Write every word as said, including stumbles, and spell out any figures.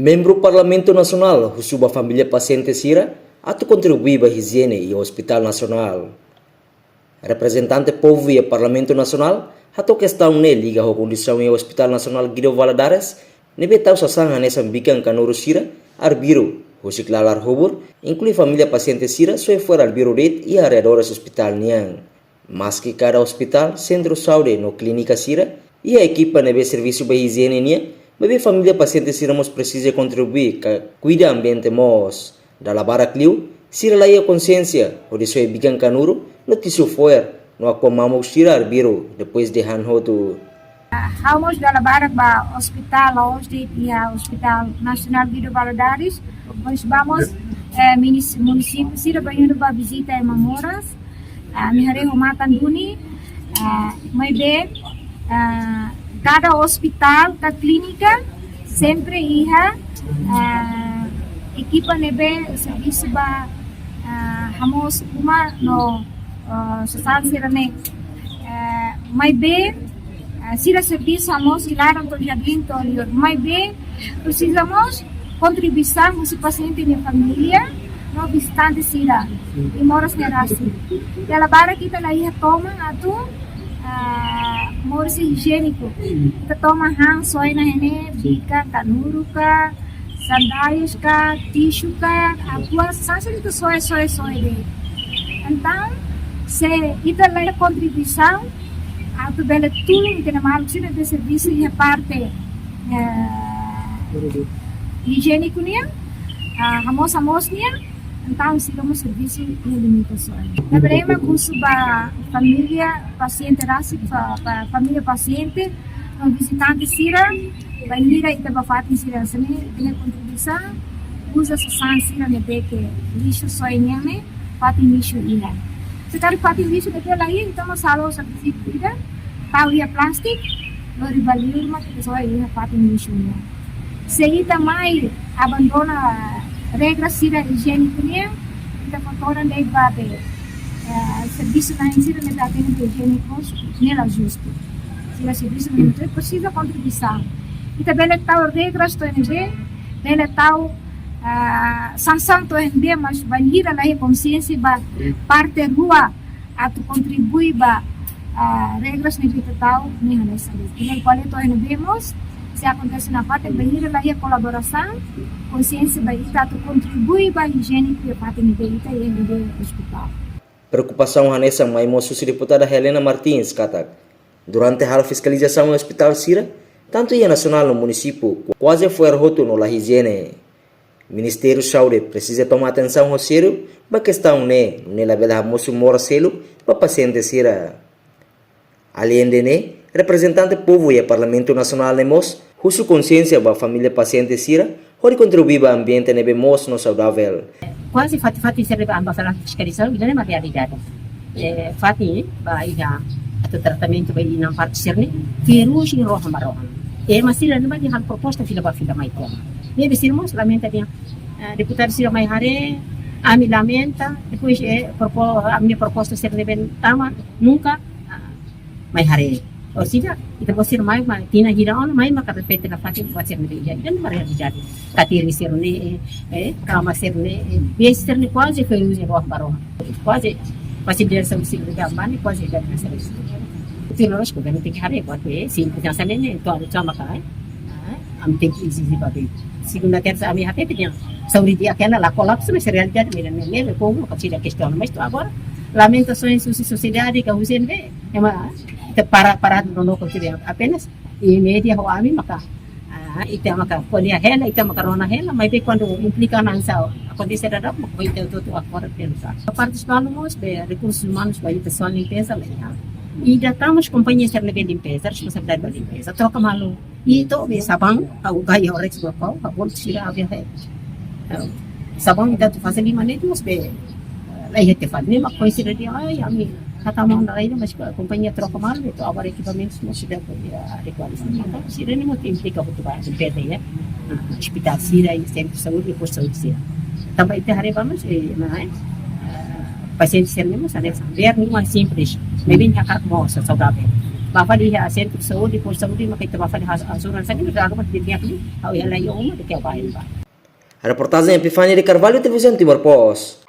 Membru Parlamentu Nasionál husu ba família pasiente sira atu kontribui ba ijiene iha Hospitál Nasionál. Reprezentante povu iha Parlamentu Nasionál hato'o kestaun ne'e liga ho kondisaun iha Hospitál Nasionál Guido Valadares, ne'ebé tau sasán hanesan bikan kanuru sira, arbiru, husik lalar hobur, inklui família pasiente sira soe fo'er arbiru de'it iha arredores ospitál nian. Maski kada ospitál, sentru saúde no klínika sira iha ekipa ne'ebé servisu ba ijiene nian, maibé família pasiente sira mós presiza kontribui ka kuida ambiente mós. Dala barak liu, sira la iha konsiénsia hodi soe bikan kanuru no tisu fo'er no akua mamuk sira arbiru depois de han hotu. Ha'u mós dala barak ba ospitál, la'ós de'it iha Hospitál Nasionál Guido Valadares, pois ba mós, eh, minis-, munisípiu sira ba iha ba vizita ema moras, ah, ami haree ho matan duni, ah, maibé, ah, kada ospitál ka klínika sempre iha, ah, ekipa ne'ebé servisu ba, ah, hamoos uma no, ah, sasán sira-ne'e. Ah, maibé, ah, sira servisu hamoos iha laran to'o jardín to'o liur. Maibé, presiza mós kontribuisaun husi pasiente nia família no vizitante sira i moras ne'e rasik. Dala barak ita la iha toman atu, ah, moris ijiéniku. Ita toman han soe iha ne'e, bikan kanuru ka, sandálias ka, tisu ka, akua, sasán ita soe, soe, soe de'it. Entaun, se ita la iha kontribuisaun atu bele tulun ita-nia maluk sira ne'ebé servisu iha parte, eh, ijiéniku nian, ah, hamoos, hamoos nian, entaun sira mós servisu iha limitasaun. Ne'ebé ema husu ba família pasiente rasik, ba, ba família pasiente no vizitante sira, bainhira ita ba fatin sira hanesan ne'e, ita-nia kontribuisaun, uza sasán sira ne'ebé ke lixu soe nian ne'e, fatin lixu iha. Se karik fatin lixu ne'ebé la iha, ita mós halo servisu ida, tau iha plástiku, lori ba liur mak ita soe iha fatin lixu nian. Se ita mai abandona regra sira ijiéniku nian, ita kotoran de'it ba be, eh, servisu na'in sira ne'ebé atende ijiéniku, ne'e la justu. Sira servisu ne'e presiza kontribuisaun. Ita bele tau regras to'o ne'ebé, bele tau, ah, sansaun to'o ne'ebé, mas bainhira la iha konsiénsia ba parte rua atu kontribui ba, ah, regras ne'ebé ita tau, ne'e hanesan ne'e. Ita ko'alia to'o ne'ebé mós, se akontese nafatin bainhira la iha kolaborasaun, konsiénsia ba ita atu kontribui ba ijiéniku iha fatin ne'ebé ita iha ne'ebé ospitál. Preokupasaun hanesan mai mós husi deputada Helena Martins katak, durante halo fiskalizasaun iha ospitál sira, tantu iha nasionál no munisípiu, kuaze fo'er hotu no la ijiene. Ministériu Saúde presiza toma atensaun ho sériu ba kestaun ne'e, nune'e labele hamosu moras seluk ba pasiente sira. Aleinde ne'e, reprezentante povu iha Parlamentu Nasionál ne'e mós husu konsiénsia ba família pasiente sira, hodi kontribui ba ambiente ne'ebé moos no saudavel. Kuaze fatin-fatin sira ne'ebé ami bá halo fiskalizasaun, ida-ne'e mak realidade. Eh, fatin, eh, ba iha atu tratamentu ba inan-partu sira-ne'e, ferrugem rohan ba rohan. Eh, ema sira-ne'e mak halo proposta fila ba fila mai toma. Ne'ebé sira mós lamenta dehan, eh, deputadu sira mai haree, ami lamenta, depois, eh, propo-, ami-nia proposta sira ne'ebé tama, nunka, ah, mai haree. Orsida, ita-boot sira mai, mai, tinan hira ona, mai maka repete nafatin buat sira ne'ebé iha. Ida-ne'e mak realidade. Katiri sira-ne'e, eh, eh, kama sira-ne'e, eh, besi sira-ne'e kuaze ferrugem rohan ba rohan. Kuaze, fasilidade saúde sira-ne'e, kuaze ida-ne'e sira. Ita la'ós governu tenke haree, buat be, simples hanesan ne'e, entaun, entaun maka, eh. Ah, ami tenke ezije ba be. Segunda, tersa, ami hatete dehan saúde di'ak hela la kolapsu, mas realidade ne'e, ne'e, ne'e, povu, kapasida kestiona, mas to'o agora, lamentasaun husi sosiedade, ka husi ne'ebé, ema, ita para, para, no, no, apenas, i média ho ami maka, ah, ita maka ko'alia hela, ita maka rona hela, maibé kuandu implika hanesan akontese dadaun, maka ita hotu-hotu agora pensa. Parte balu mós be rekursus umanus ba iha pesoál limpeza la iha. I ida tan mós kompañia sira ne'ebé limpeza, responsabilidade ba limpeza. Troka malu. I to'o be sabaun, ha'u gai Orex ba fa'an, ha'u bolu sira abia he. Sabaun ita atu fase lima ne'e mós be, eh, la iha te fali. Ne'e mak koñesidu dehan, ai, ami hatama ona rai, mas kompañia troka malu, be to'o agora ekipamentus mós seidauk, eh, adekuadu. Entaun, sira-ne'e mós implika hotu ba, B P D, ya. Ah, ospitál sira, i sentru saúde, i postu saúde sira. Tanba ita haree ba mós, eh, na, eh, pasiente sira-ne'e mós, hanesan, biar uma simples, maibé hakarak moos, saudavel. Ba fali iha sentru saúde, postu saúde, maka ita ba fali has-, hasuran saida, ita arruma di dia ini, ha'u iha lai uma, de ke ba, ba. Reportajen Epifania de Carvalho, Televizaun Timor Post.